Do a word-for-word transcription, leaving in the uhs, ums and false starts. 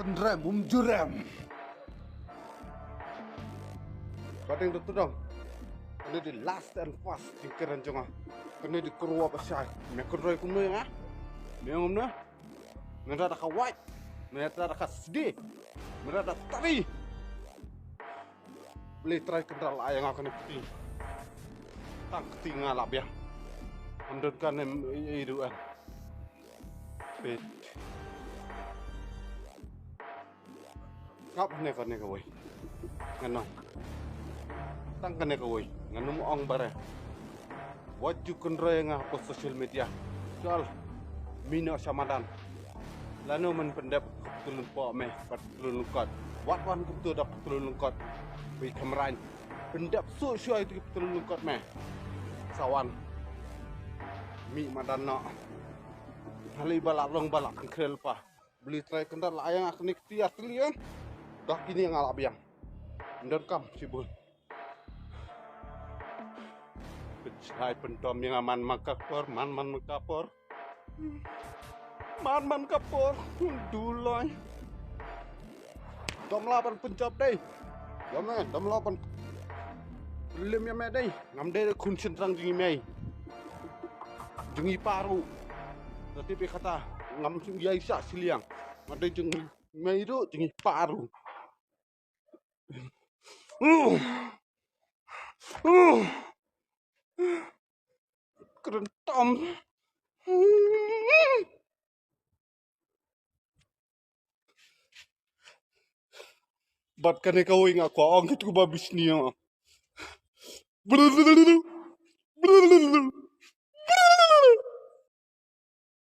Pynrem um jurem. Ba dang da tudong. Kane dei last and first jingkren jong nga. Kane dei kyrwa ba shai. Me kynroi kumno ïa nga? Me ong kumno? Mynta da ka wait. Mynta da ka sdi. Mynta da tari. Blei Trai Kynrad la ai ïa nga kane kti. Tang kti nga la biang. Ym don kane ei ei ruh. Peit. Kap ne kane kawei. Ngan ong. Tang kane kawei. Ngan ym ong bare. Wat ju kynroi ïa nga ha social media. Chal. Mih noh sha madan. Lano men pyndep ka pytlun poh me bad pytlun lyngkot. Wat wan kumto da pytlun lyngkot. Phi khamrain. Pyndep suk shuwa ïa ki pytlun lyngkot me. Sa wan. Mih madan noh. Hali ba la long ba la kynkhraw lypa. Blei Trai Kynrad la ai ïa nga kane kti ar tylli. Da kine nga la biang. Ym don kam shibun. Pynshai pyndom ïa nga man man ka por, man man ka por. Man man ka por, duloi. Dom lah ban pynjop dei. Dom eh, dom lah ban lim ïa me dei. Ngam dei khun shynrang jong i mei. Jong i pa ruh. Da tip ïa kata, ngam shym ïai shah shiliang. Nga dei jong i mei ruh, jong i pa ruh. Kren tam. Bad kane kawei nga kwah ong kito kiba bishni ïa nga.